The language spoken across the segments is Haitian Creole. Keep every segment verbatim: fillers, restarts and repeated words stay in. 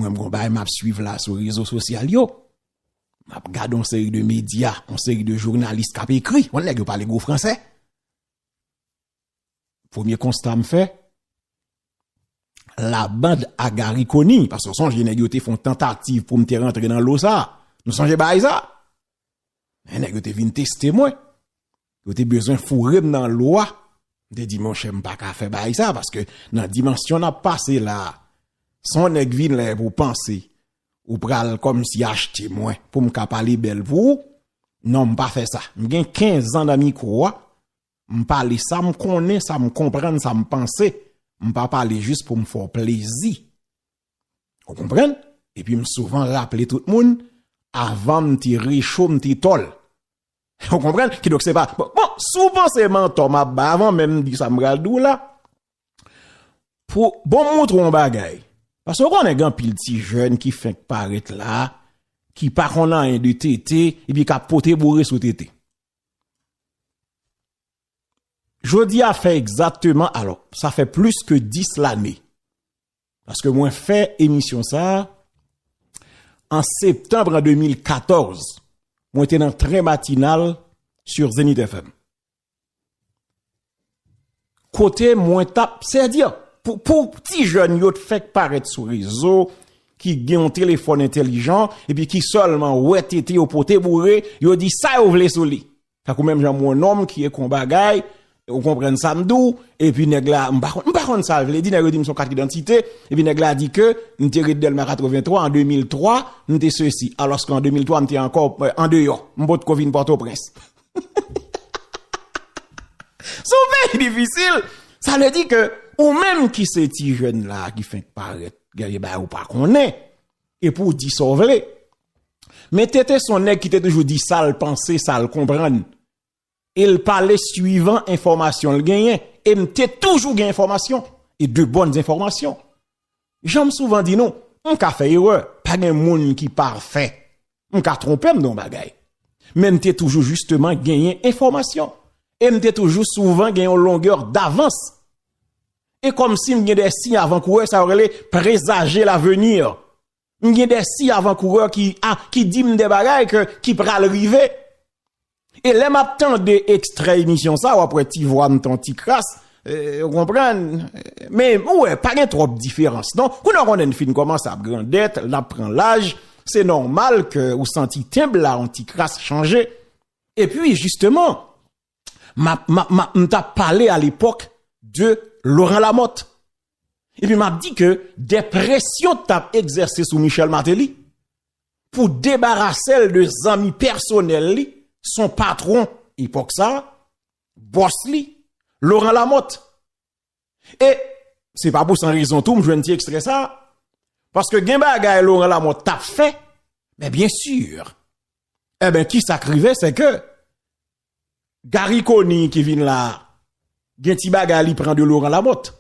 Mwen, m gon bagay m ap swiv la sou rezo sosyal yo. M ap gade yon seri de medya, yon seri de jounalis k ap ekri. Yon nèg yo pale gwo fransè. Premye konsta m fè, la bande à Garry Conille, paske w sonje nèg yo te fè yon tantativ pou m te rantre nan lo sa. Nou sonje bagay sa? Men nèg yo te vin teste mwen. Yo te bezwen foure m nan lo a. M te di, monchè, m pa ka fè bagay sa, paske nan dimansyon n ap pase la, si yon nèg vin la epi w panse ou pral kòmsi achte mwen pou m ka pale bèl pou ou, non, m pa fè sa. M gen kenz an nan mikwo a, m pale sa m konnen, sa m konprann, sa m panse. M pa pale jis pou m fè w plezi. Ou konprann? Epi m souvan raple tout moun, avan m te recho, m te tòl. Ou konprann? Kidonk se pa, bon, bon, si w panse m antò m ap bay, avan menm m di sa m pral di w la, pou, bon, m montre w yon bagay. Paske w konnen gen anpil ti jèn ki fenk parèt la, ki pa konn anyen de tete, epi k ap pote boure sou tete. Jodi a fè egzakteman, alò, sa fè plis ke dis lane. Paske mwen fè emisyon sa a an septanm an de mil katòz. Mwen te nan tren matinal sur Zenith F M. Kote mwen t ap, sèdi, pou, pou ti jèn yo t fèk parèt sou rezo, ki gen yon telefòn entèlijan, epi ki sèlman wè tete yo pote boure, yo di sa yo vle sou li. Tankou menm jan mwen, yon nonm ki ekri yon bagay, ou konprann sa m di w, epi nèg la, m pa konn, m pa konn sa l vle di, nèg yo di m se yon kat idantite, epi nèg la di ke m te ret Dèlma katrevenntwa, an de mil twa, m te sesi, alòske an de mil twa, m te ankò, euh, andeyò, m potko vin Pòtoprens. Se yon peyi difisil, sa vle di ke ou menm ki se ti jèn la, ki fenk parèt, gen de bagay ou pa konnen, epi w di sa w vle. Men tete se yon nèg ki te toujou di sa l panse, sa l konprann. E l pale swivan enfòmasyon l genyen. E m te toujou gen enfòmasyon. E de bòn enfòmasyon. Jan m souvan di nou, m ka fè erè. Pa gen moun ki pafè. M ka twonpe m nan yon bagay. Men m te toujou jisteman genyen enfòmasyon. E m te toujou souvan gen yon longè davans. E kòmsi m gen de siy avankourè, sa yo rele prezaje lavenir. M gen de siy avankourè ki, a, ki di m de bagay ke, ki pral rive. E lè m ap tande ekstrè emisyon sa, w ap wè ti vwa m t on ti kras, euh, ou konprann? Men, ou wè, pa gen twòp diferans, non? Kounye a w konnen n fin kòmanse ap grandèt, n ap pran laj, se nòmal ke ou santi tenb la on ti kras chanje. Epi, jisteman, m ap, m ap, m ap, m t ap pale alepòk de Laurent Lamothe. Epi m ap di ke de presyon t ap egzèse sou Michel Martelly pou debarase l de zanmi pèsonèl li, son patwon epòk sa, bòs li, Laurent Lamothe. E se pa pou san rezon tou m jwenn ti ekstrè sa, paske gen bagay Laurent Lamothe t ap fè, men byen si. Enben, kisa k rive, se ke Garry Conille ki vin la, gen ti bagay li pran de Laurent Lamothe.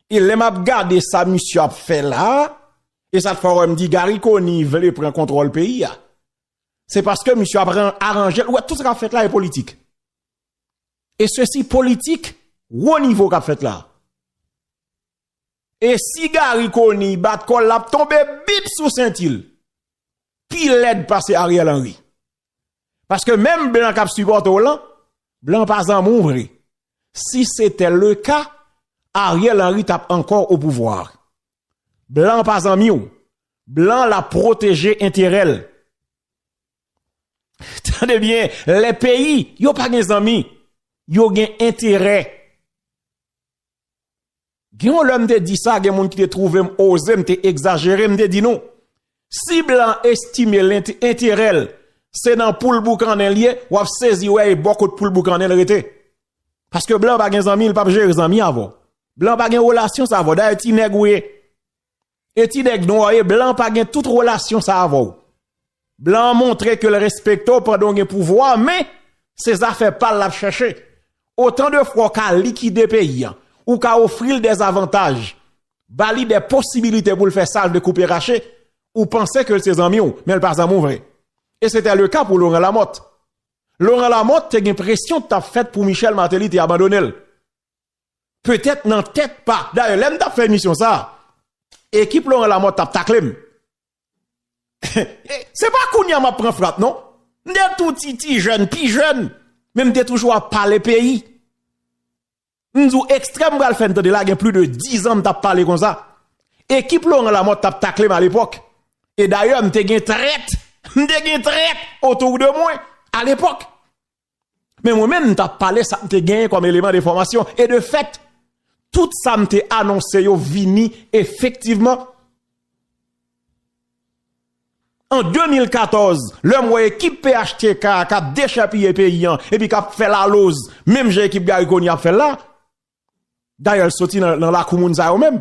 E lè m ap gade sa misye ap fè la, e sa k fè w wè m di Garry Conille vle pran kontwòl peyi a. Se paske misye ap ran-, aranje l. Ou wè, tout sa k ap fèt la e politik. E sesi politik, wo nivo k ap fèt la. E si Garry Conille bat kò l, l ap tonbe bip sou senti l. Pi lèd pase Ariel Henry. Paske menm blan k ap sipòte w lan, blan pa zanmi w vre. Si se tè le ka, Ariel Henry t ap ankò o pouvwa. Blan pa zanmi w. Blan la pwoteje enterè l. Tande byen, lè peyi, yo pa gen zanmi, yo gen enterè. Gen yon lè m te di sa, gen moun ki te twouve m oze, m te egzajere, m te di nou, si blan estime lente-, enterè l, se nan poul boukannen l ye, w ap sezi wè e bò kot poul boukannen l rete. Paske blan pa gen zanmi, l p ap jere zanmi avè w. Blan pa gen relasyon sa avè w. Dayè, ti nèg ou ye. E ti nèg nwa w ye, blan pa gen tout relasyon sa avè w. Blan an montre ke l respekte w pandan w gen pouvwa, men se zafè pa l l ap chèche. Otan de fwa w ka likide peyi a, ou ka ofri l dè zavantaj, ba li dè posibilite pou l fè sa l vle koupe rache, ou panse ke l se zanmi w, men l pa zanmi w vre. E se te le ka pou Laurent Lamothe. Laurent Lamothe te gen presyon k t ap fèt pou Michel Martelly te abandone l. Petèt nan tèt pa. Dayè, lè m t ap fè emisyon sa a, Ekip Laurent Lamothe t ap takle m. Se pa kounye a m ap pran frap, non. M te tou ti, ti jèn, pi jèn, men m te toujou ap pale peyi. M di w, ekstrè m pral fè n tande la, gen plis de diz an m t ap pale konsa. Ekip Laurent Lamothe t ap takle m alepòk. E dayè, m te gen trèt. M te gen trèt otou de mwen alepòk. Men mwen menm, m t ap pale sa m te genyen kòm eleman de enfòmasyon. E de fèt, tout sa m te anonse yo vini efektivman. An de mil katòz, lè m wè ekip P H T K a k ap dechèpiye peyi an epi k ap fè laloz, menm jan ekip Garry Conille ap fè l la, dayè l soti nan, nan lakou moun sa yo menm.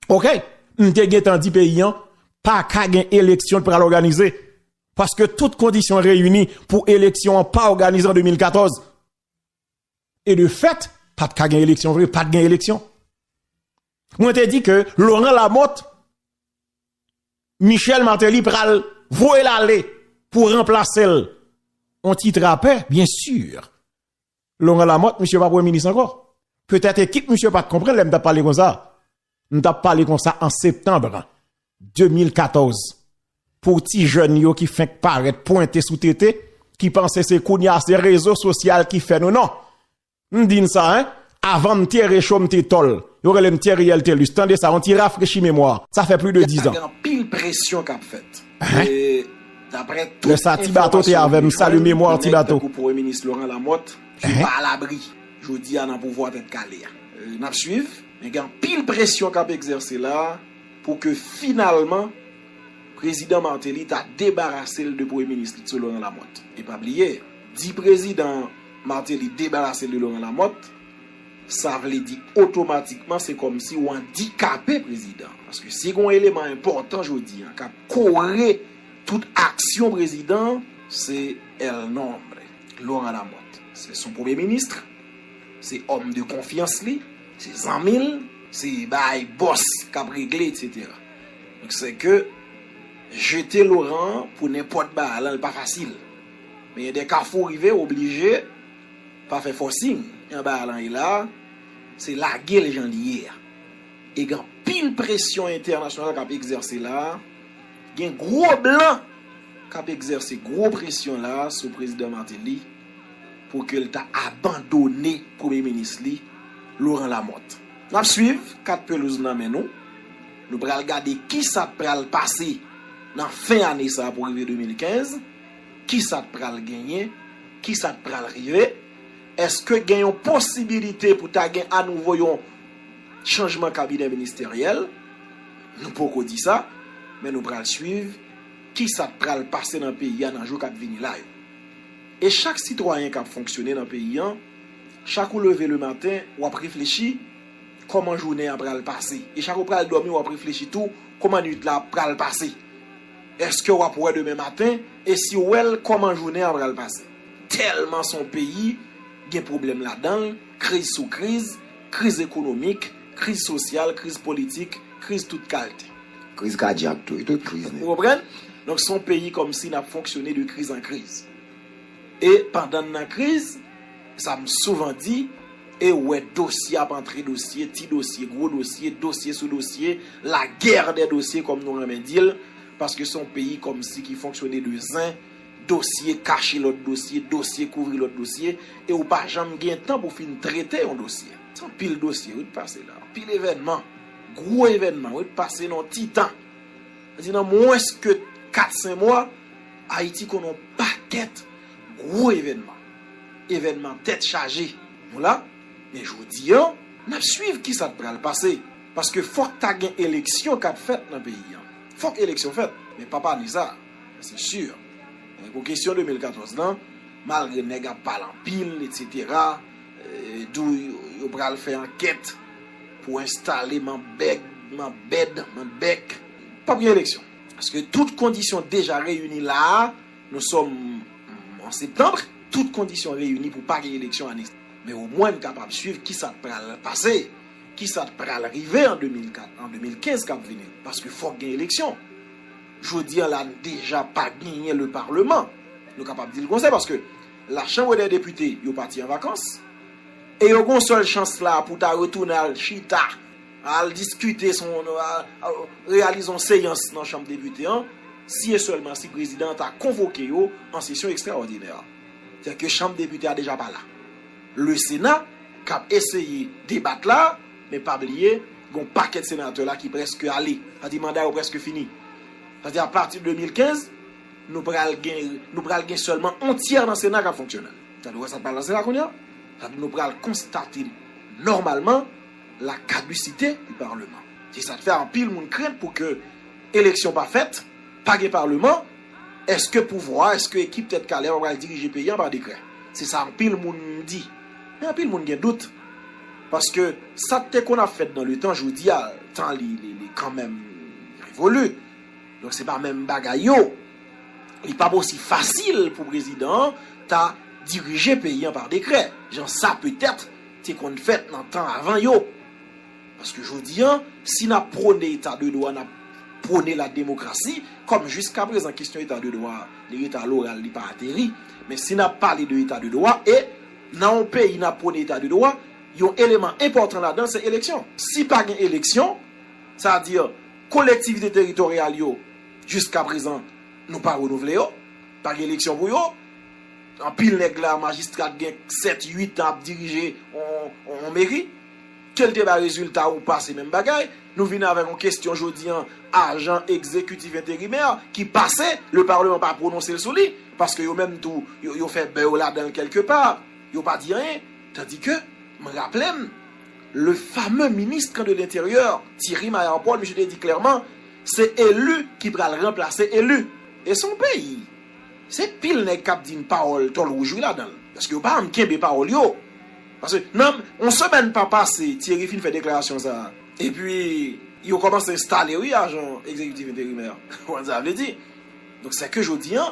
Oke, m te gentan di peyi an pa ka gen eleksyon l pral òganize. Paske tout kondisyon reyini pou eleksyon an pa òganize an de mil katòz. E de fèt, pa t ka gen eleksyon vre, pa t gen eleksyon. Mwen te di ke Laurent Lamothe, Michel Martelly pral voye l ale pou ranplase l. On ti trapè, byen si. Laurent Lamothe, misye pa premye minis ankò. Petèt ekip misye pa t konprann lè m t ap pale konsa. M t ap pale konsa an septanm de mil katòz. Pou ti jèn yo ki fenk parèt pwente sou tete, ki panse se kounye a se rezo sosyal ki fè nou non. M di n sa, en, avan m Thierry Cho, m te tòl. Yo rele m Thierry L Telus. Tande sa, on ti rafrechi memwa. Sa fè plis de diz an. Gen anpil presyon k ap fèt. E daprè tout enfòmasyon nou te jwenn, tankou Premye Minis Laurent Lamothe, ki pa alabri jodi a nan pouvwa Tèt Kale a. E, n ap swiv, men gen anpil presyon k ap egzèse la pou ke finalman Prezidan Martelly ta debarase l de Premye Minis li sou Laurent Lamothe. E pa bliye, di Prezidan Martelly debarase l de Laurent Lamothe, sa vle di otomatikman se kòmsi w andikape prezidan an. Paske si gen yon eleman enpòtan jodi a k ap kore tout aksyon prezidan an, se El Nombre, Laurent Lamothe. Se son premye minis, se òm de konfyans li, se zanmi l, se bay bòs k ap regle, etsetera. Donk, se ke jete Laurent pou nenpòt bagay la, li pa fasil. Men gen de kafou rive, oblije, pa fè fòsing. Jan bagay la ye la, se lage l jan li ye a. E gen anpil presyon entènasyonal k ap egzèse la. Gen gwo blan k ap egzèse gwo presyon la sou Prezidan Martelly pou ke l ta abandone Premye Minis li, Laurent Lamothe. N ap swiv kat pelouz nan men nou. Nou pral gade kisa k pral pase nan fen ane sa a pou rive de mil kenz. Kisa k pral genyen? Kisa k pral rive? Èske gen yon posibilite pou ta gen anouvo yon chanjman kabinè ministeryèl? Nou poko di sa, men nou pral swiv kisa k pral pase nan peyi a nan jou k ap vini la yo. E chak sitwayen k ap fonksyone nan peyi an, chak ou leve lematen, w ap reflechi kòman jounen an pral pase. E chak ou pral dòmi, w ap reflechi tou kòman nuit la pral pase. Èske w ap wè demen maten? E si w wè l, kòman jounen an pral pase? Tèlman se yon peyi gen pwoblèm ladan l, kriz sou kriz, kriz ekonomik, kriz sosyal, kriz politik, kriz tout kalte. Kriz kadyak tou, e tout kriz nèt. Ou konprann? Donk, se yon peyi kòmsi n ap fonksyone de kriz an kriz. E pandan n nan kriz, sa m souvan di, e w wè dosye ap antre dosye, ti dosye, gwo dosye, dosye sou dosye, la guerre des dossiers, kòm nou renmen di l, paske se yon peyi kòmsi ki fonksyone de zen, dosye kache lòt dosye, dosye kouvri lòt dosye, e w pa janm gen tan pou fin trete yon dosye. Se anpil dosye, wi, k pase la. Anpil evènman, gwo evènman, wi, k pase nan yon ti tan. Sa di nan mwens ke kat senk mwa, Ayiti konnen yon pakèt gwo evènman. Evènman tèt chaje. Nou la, men jodi an, n ap swiv kisa k pral pase. Paske fòk ta gen eleksyon k ap fèt nan peyi an. Fòk eleksyon fèt. Men pa ane sa, se si. Men pou kesyon de mil katòz lan, malgre nèg ap pale anpil, etsetera, e, di w yo pral fè ankèt pou enstale manbèg, manbèd, manbèk, p ap gen eleksyon. Paske tout kondisyon deja reyini la a, nou sòm an septanm, tout kondisyon reyini pou pa gen eleksyon ane sa. Men omwen n kapab swiv kisa k pral pase, kisa k pral rive an de mil kat, an de mil kenz k ap vini. Paske fòk gen eleksyon. Jodi an la, n deja pa genyen le parlement. Nou kapab di l konsa, paske la Chambre des Députés, yo pati an vakans. E yo gen yon sèl chans la pou ta retounen al chita al diskite, son, al, al reyalize yon seyans nan chanm depite an, si e sèlman si prezidan an ta konvoke yo an sesyon ekstraòdinè. Sèke chanm depite a deja pa la. Le Sena k ap eseye debat la, men pa bliye, gon pakèt senatè la ki prèske ale. Sa di manda yo prèske fini. Sa di apati de de mil kenz, nou pral gen, nou pral gen sèlman yon tyè nan Sena k ap fonksyonèl. Sa di, w wè sa k pral pase la kounye a? Sa di nou pral konstate nòmalman la kadisite di palman. Se sa k fè anpil moun krent pou ke eleksyon pa fèt, pa gen palman, èske pouvwa, èske ekip Tèt Kale a pa pral dirije peyi a pa dekrè? Se sa anpil moun di. Men anpil moun gen dout. Paske sa k te konn ap fèt nan letan, jodi a, tan li, li, li kanmenm revoli. Donk se pa menm bagay yo. Li p ap osi fasil pou prezidan an ta dirije peyi an pa dekrè, jan sa petèt te konn fèt nan tan avan yo. Paske jodi a, si n ap pwone eta de dwa, n ap pwone la demokrasi, kòm jiska prezan kesyon eta de dwa, li rete a loral, li pa ateri. Men si n ap pale de eta de dwa, e nan yon peyi n ap pwone eta de dwa, yon eleman enpòtan ladan se eleksyon. Si pa gen eleksyon, sa di kolektivite teritoryal yo, jiska prezan, nou pa renouvle yo, pa gen eleksyon pou yo. Anpil nèg la, majistra k gen sèt, uit an ap dirije yon, yon meri. Ke l te bay rezilta ou pa, se menm bagay. Nou vin avèk yon kesyon jodi a, ajan egzekitif enterimè ki pase, le palman pa pwononse l sou li, paske yo menm tou, yo, yo fè bè yo ladan l kèlke pa. Yo pa di anyen. Tandike, m raple m, le fameux ministre de l'Intérieur, Thierry Mayard Paul, misye te di klèman, se eli ki pral ranplase eli. E se yon peyi. Se pil nèg k ap di n pawòl tòl wouj wi ladan l. Paske yo pa janm kenbe pawòl yo. Paske nan yon semèn pa pase, Thierry fin fè deklarasyon sa a. Epi, yo kòmanse enstale wi ajan egzekitif enterimè. Ou konn sa vle di? Donk, sèke jodi a,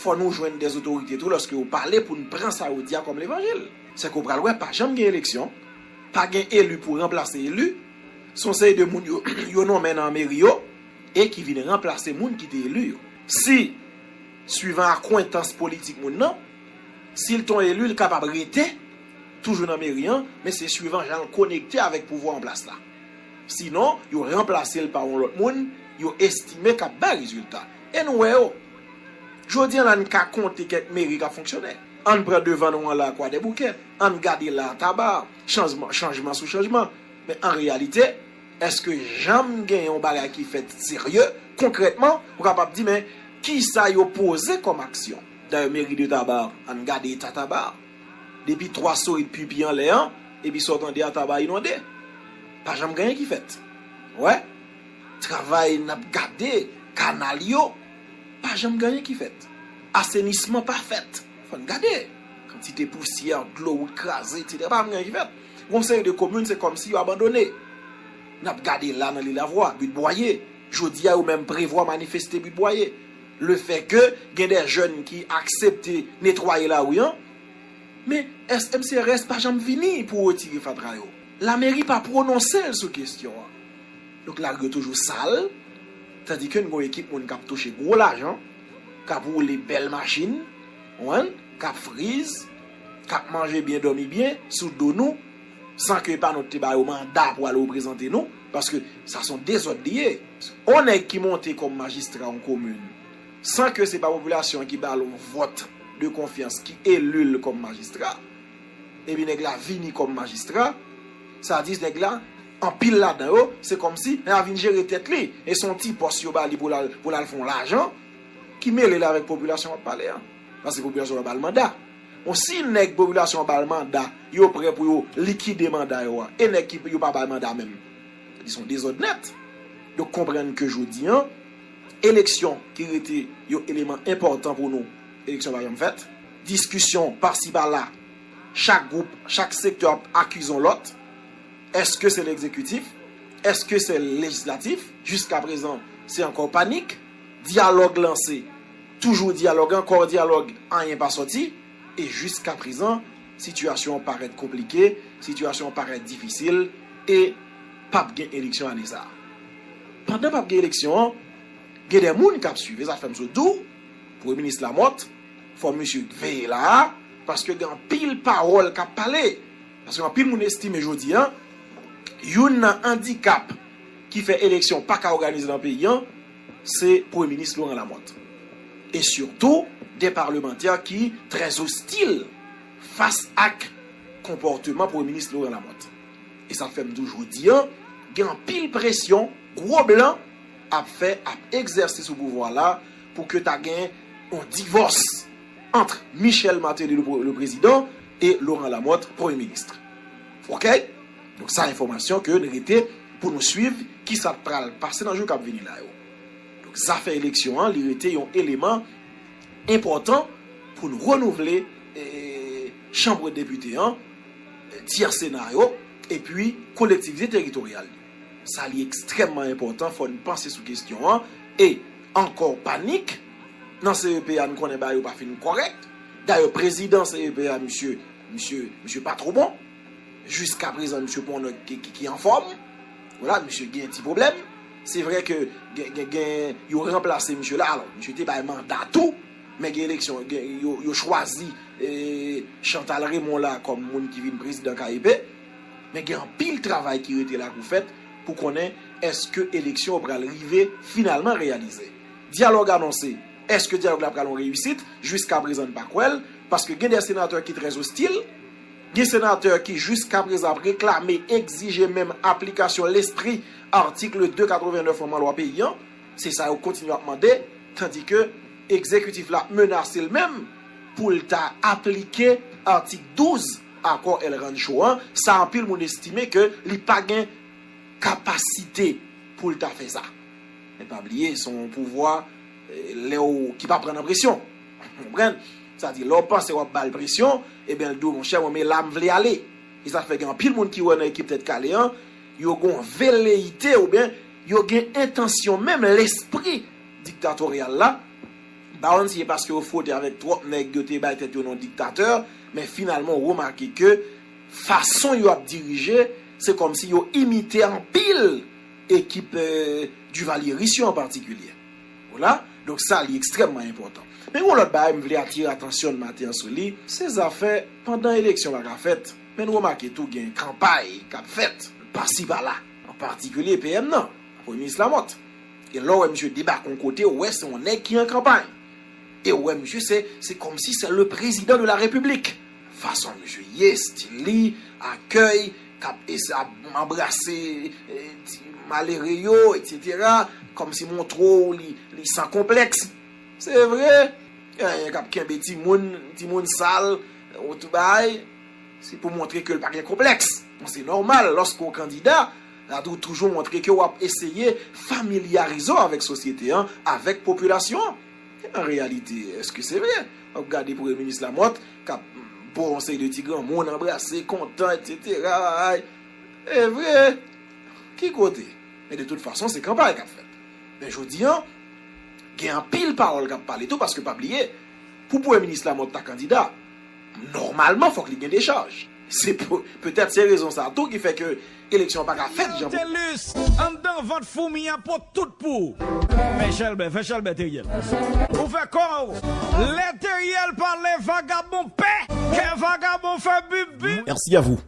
fò nou jwenn dè otorite tou lòske yo pale pou n pran sa yo di a kòm levanjil. Sèke w pral wè, pa janm gen eleksyon, pa gen eli pou ranplase eli, se yon seri de moun yo, yo nonmen nan meri yo, e ki vin ranplase moun ki te eli yo. Si, swivan akwentans politik moun nan, si l te yon eli, l kapab rete toujou nan meri an, men se swivan jan l konekte avèk pouvwa an plas la. Sinon, yo ranplase l pa yon lòt moun, yo estime k ap bay rezilta. E nou wè yo. Jodi a la, n ka konte kèk meri k ap fonksyone. Ann pran devan nou an la, Kwadèboukè. Ann gade la, Taba. Chanjman, chanjman sou chanjman. Men an reyalite, èske janm gen yon bagay ki fèt serye, konkrètman, ou kapab di, men kisa yo poze kòm aksyon? Dayè, meri de Taba, ann gade eta Taba. Depi twa sorit pipi anlè an, epi sa w tande a, Taba inonde. Pa janm gen anyen ki fèt. Wè, travay n ap gade, kanal yo, pa janm gen anyen ki fèt. Asenisman pa fèt. Fò n gade. Kantite pousyè, dlo, wout kraze, etsetera. Pa janm gen anyen ki fèt. Gon seri de komin, se kòmsi yo abandone. N ap gade la nan Lilavwa, Bit Bwaye. Jodi a, yo menm prevwa manifeste Bit Bwaye. Lefètke gen de jèn ki aksepte netwaye lari an, men S M C R S pa janm vini pou retire fatra yo. Lameri pa pwononse l sou kesyon an. Donk, lari yo toujou sal, tandike n gon ekip moun k ap touche gwo lajan, k ap woule bèl machin, w konprann, k ap friz, k ap manje byen, dòmi byen, sou do nou, san ke pa nou te ba yo manda pou al reprezante nou, paske sa se yon dezòd li ye. Yon nèg ki monte kòm majistra yon komin, san ke se pa popilasyon an ki ba l yon vòt de konfyans, ki eli l kòm majistra, epi nèg la vini kòm majistra, sa di nèg la, anpil ladan yo, se kòmsi nèg la vin jere tèt li, e se yon ti pòs yo ba li pou l al, pou l al fè yon lajan ki mele l avèk popilasyon w ap pale an. Paske popilasyon pa ba l manda. Bon, si nèg popilasyon an ba l manda, yo prè pou yo likide manda yo a, e nèg ki yo pa bay manda menm, li se yon dezòd nèt. Donk, konprann ke jodi an, eleksyon ki rete yon eleman enpòtan pou nou, eleksyon pa janm fèt. Diskisyon pasi pala, chak gwoup, chak sektè ap akize yon lòt. Èske se legzekitif? Èske se lejislatif? Jiska prezan, se ankò panik. Dyalòg lanse, toujou dyalòg, ankò dyalòg, anyen pa sòti. E jiska prezan, sitiyasyon an parèt konplike, sitiyasyon an parèt difisil, e p ap gen eleksyon ane sa a. Pandan p ap gen eleksyon an, gen de moun k ap swiv, e sa fè m sot di w, Premye Minis Lamothe, fò misye veye la a, paske gen anpil pawòl k ap pale. Paske anpil moun estime jodi a, Youn nan andikap ki fè eleksyon pa ka òganize nan peyi an, se Premye Minis Laurent Lamothe. E sitou, de palmantè ki trè ostil fas ak konpòteman Premye Minis Laurent Lamothe. E sa fè m toujou di an, gen anpil presyon, gwo blan ap fè, ap egzèse sou pouvwa la pou ke ta gen yon divòs ant Michel Martelly, le, le président, e Laurent Lamothe, premye minis. Oke? Donk, sa enfòmasyon ke n rete pou nou swiv ki sa k pral pase nan jou k ap vini la yo. Donk, zafè eleksyon an, li rete yon eleman enpòtan pou nou renouvle, eh, chanm depite an, eh, tyè sena yo, epi kolektivite teritoryal yo. Sa li ekstrèmman enpòtan, fò n panse sou kesyon an. E ankò panik, nan C E P a, n konnen bagay yo pa fin kòrèk. Dayè, prezidan C E P a, misye, misye, misye pa twò bon. Jiska prezan, misye pa yon nèg ki, ki, ki anfòm. Vwala, misye gen ti pwoblèm. Se vre ke gen, gen, gen, yo ranplase misye la. Alò, misye te bay manda tou, men gen eleksyon, gen, yo, yo chwazi, eh, Chantal Raymond la kòm moun ki vin prezidan K E P. Men gen anpil travay ki rete la pou fèt pou konnen èske eleksyon yo pral rive finalman reyalize. Dyalòg anonse, èske dyalòg la pral yon reyisit? Jiska prezan, n pa kwè l, paske gen de senatè ki trè ostil, gen senatè ki jiska prezan ap reklame, egzije menm aplikasyon lespri atik de katrevennnèf an nan lwa peyi an. Se sa yo kontinye ap mande, tandi ke egzekitif la ap menase l menm pou l ta aplike atik douz akò El Rancho an. Sa, anpil moun estime ke li pa gen kapasite pou l ta fè sa. Men pa bliye, se yon pouvwa, eh, lè w, ki pa pran nan presyon. Konprann? Sa di, lè w panse w ap ba l presyon, ebyen, l di w, monchè, mwen, men la m vle ale. E sa fè gen anpil moun ki wè nan ekip Tèt Kale an, yo gen yon veleyite oubyen yo gen entansyon, menm lespri diktatoryal la. M pa konn si se paske yo fwote avèk twòp nèg, yo te bay tèt yo non diktatè, men finalman, w remake ke fason yo ap dirije, se kòmsi yo imite anpil ekip, eh, divalyeris yo an patikilye. Vwala, donk sa li ekstrèmman enpòtan. Men yon lòt bagay m vle atire atansyon n maten an sou li, se zafè pandan eleksyon pa ka fèt, men n remake tou gen kanpay k ap fèt pasi pala, an patikilye P M nan, Premye Minis Lamothe. E lè w wè misye debake yon kote, ou wè se yon nèg ki an kanpay. E ou wè misye se, se kòmsi se le président de la République. Fason misye ye, stil li, akèy, k ap es-, ap anbrase, eh, ti malere yo, etsetera, kòmsi montre w li, li san konplèks. Se vre, gen anyen k ap kenbe timoun, timoun sal, ou tou bay, se pou montre ke l pa gen konplèks. Bon, se nòmal, lòske w kandida, la tou toujou montre ke w ap eseye familyarize w avèk sosyete an, avèk popilasyon an. An reyalite, èske se vre? W ap gade Premye Minis Lamothe k ap ba w yon seri de ti granmoun, anbrase, kontan, etsetera. E vre, ki kote? Men de tout fason, se kanpay k ap fèt. Men jodi an, gen anpil pawòl k ap pale tou, paske pa bliye, pou Premye Minis Lamothe ta kandida, nòmalman, fòk li gen dechaj. Se pou, petèt se rezon sa tou ki fè ke eleksyon pa ka fèt jan pou Tèlus, anndan vant foumi a pot tout pou ou. Fè chèlbè, fè chèlbè, Teriel. Ou fè kò w. Lè Teriel pale, vagabon pè. Kè vagabon fè bip bip. Merci à vous.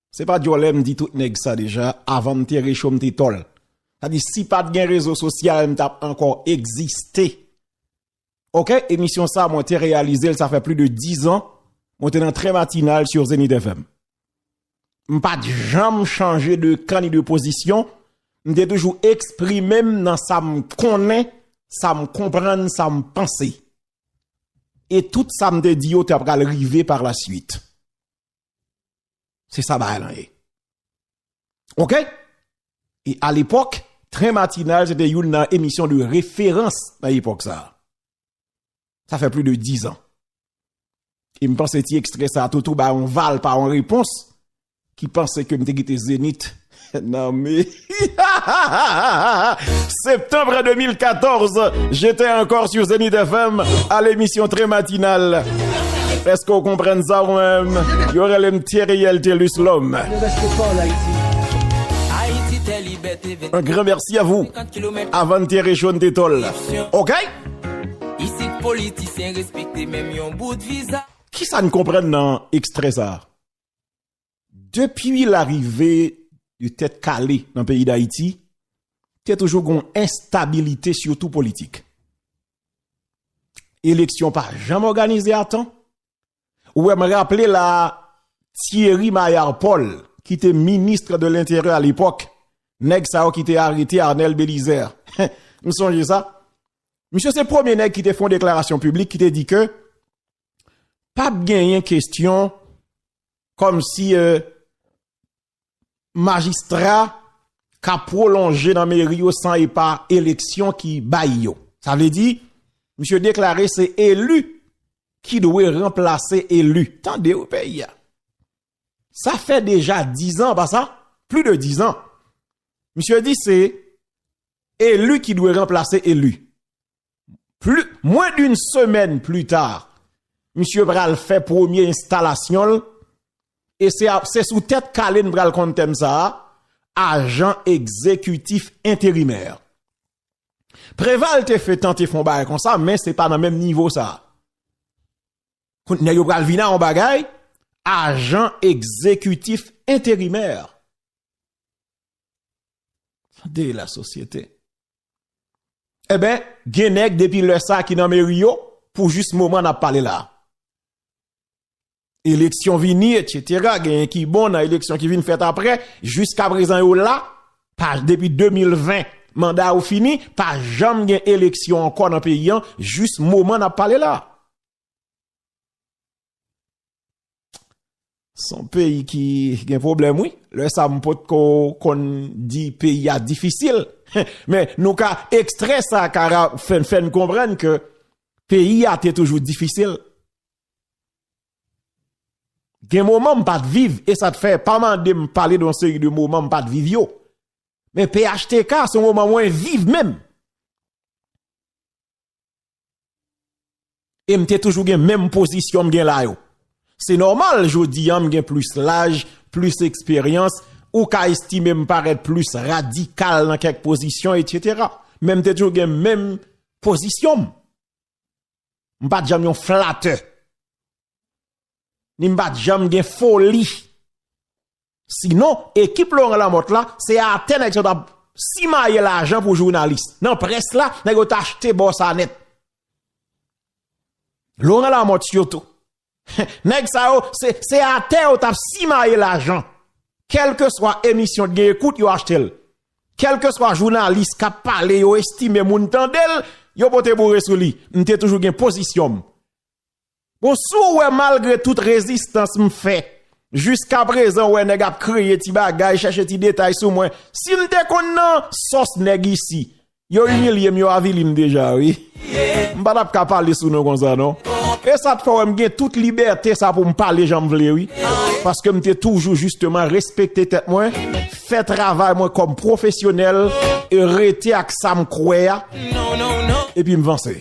Se pa djòlè m di tout nèg sa deja, avan m te recho m te tòl. Sa di, si pa t gen rezo sosyal, m t ap ankò egziste. Oke, emisyon sa, mwen te reyalize l, sa fè plis de diz an, mwen te nan Très Matinal sur Zenith F M. M pa t janm chanje de kan ni de pozisyon, m te toujou eksprime m nan sa m konnen, sa m konprann, sa m panse. E tout sa m te di yo te pral rive par la suite. Se sa bagay lan ye. Oke? E alepòk, Très Matinal, se te youn nan emisyon de referans nan epòk sa a. Sa fè plis de diz an. E m panse ti ekstrè sa a, Toto bay yon val pa yon repons, ki panse ke m te kite Zenith nan men. Septembre deux mille quatorze, j'étais encore sur Zenith F M à l'émission Très Matinale. Èske w konprann sa ou menm? Yo rele m Theriel Telus Lòm. Un grand merci à vous. Avan Thierry Jaune Tetol. Ok? Isit politisyen respekte menm yon bout viza. Kisa n konprann nan ekstrè sa a? Depi larive de tèt kale nan peyi Dayiti, te toujou gen yon enstabilite, sitou politik. Eleksyon pa janm òganize a tan. Ou wè, m raple la, Thierry Mayard Paul, ki te ministre de l'Intérieur à l'époque, nèg sa yo ki te arete Arnel Bélizaire. M sonje sa. Misye se premye nèg ki te fè yon deklarasyon piblik ki te di ke p ap genyen kesyon kòmsi, euh, majistra ka pwolonje nan meri yo san e pa eleksyon ki bay yo. Sa vle di, misye deklare se eli ki dwe ranplase eli. Tande wi peyi a. Sa fè deja diz an, pa sa? Plis de diz an. Misye di se eli ki dwe ranplase eli. Pli, mwen d'une semaine plus tard, misye pral fè premye enstalasyon l, e se a, se sou tèt kale n pral konn tèm sa a, ajan egzekitif enterimè. Preval te fè tante fè yon bagay konsa, men se pa nan menm nivo sa a. Kounye a yo pral vin a yon bagay, ajan egzekitif enterimè. Tande la sosyete. Enben, gen nèg depi lè sa a ki nan meri yo, pou jis moman n ap pale la. Eleksyon vini, etsetera, genyen ki bon nan eleksyon ki vin fèt apre, jiskaprezan yo la, pa, depi de mil ven, manda yo fini, pa janm gen eleksyon ankò nan peyi an, jis moman n ap pale la. Se yon peyi ki gen pwoblèm, wi. Lè sa a, m potko konn di peyi a difisil. Men, nou ka, ekstrè sa a ka ra-, fè, fè n konprann ke peyi a te toujou difisil. Gen moman m pa t viv, e sa t fè, pa mande m pale de yon seri de moman m pa t viv yo. Men P H T K, se yon moman mwen viv menm. E m te toujou gen menm pozisyon m gen la yo. Se nòmal, jodi a, m gen plis laj, plis eksperyans, ou ka estime m parèt plis radikal nan kèk pozisyon, etsetera. Men m te toujou gen menm pozisyon m. M pa t janm yon flatè. Ni m pa t janm gen foli. Sinon, ekip Laurent Lamothe la, se atè nèg sa yo t ap simaye lajan pou jounalis. Nan près la, nèg yo t achte bò sa nèt. Laurent Lamothe sitou. Nèg sa yo, se, se atè yo t ap simaye lajan. Kèlkeswa emisyon t gen ekout, yo achte l. Kèlkeswa jounalis k ap pale, yo estime moun tande l, yo pote boure sou li. M te toujou gen pozisyon m. Bon, si w wè malgre tout rezistans m fè, jiskaprezan w wè nèg ap kreye ti bagay, chèche ti detay sou mwen. Si m te konn nan sòs nèg isi, yo imilye m, yo avili m deja, wi. M pa t ap ka pale sou nou konsa, non. E sa t fè w wè m gen tout libète sa pou m pale jan m vle, wi. Paske m te toujou jisteman respekte tèt mwen, fè travay mwen kòm pwofesyonèl e rete ak sa m kwè a, epi m vanse.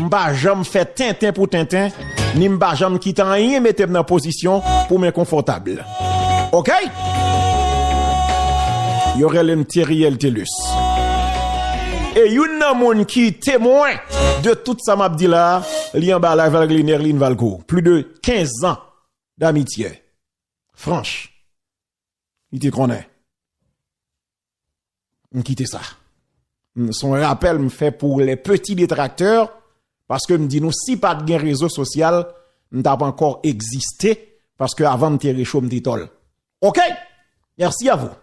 M pa janm fè tenten pou tenten, ni m pa janm kite anyen mete m nan pozisyon pou m enkonfòtab. Oke? Yo rele m Theriel Thelus. E youn nan moun ki temwen de tout sa m ap di la, li anba live ak li, Nerline Valcourt. Plus de quinze ans d'amitié franche. Li te konnen. M kite sa. M, se yon rapèl m fè pou les petits détracteurs, paske m di nou, si pa t gen rezo sosyal, m t ap ankò egziste, paske avan m te recho, m te tòl. Oke? Merci à vous.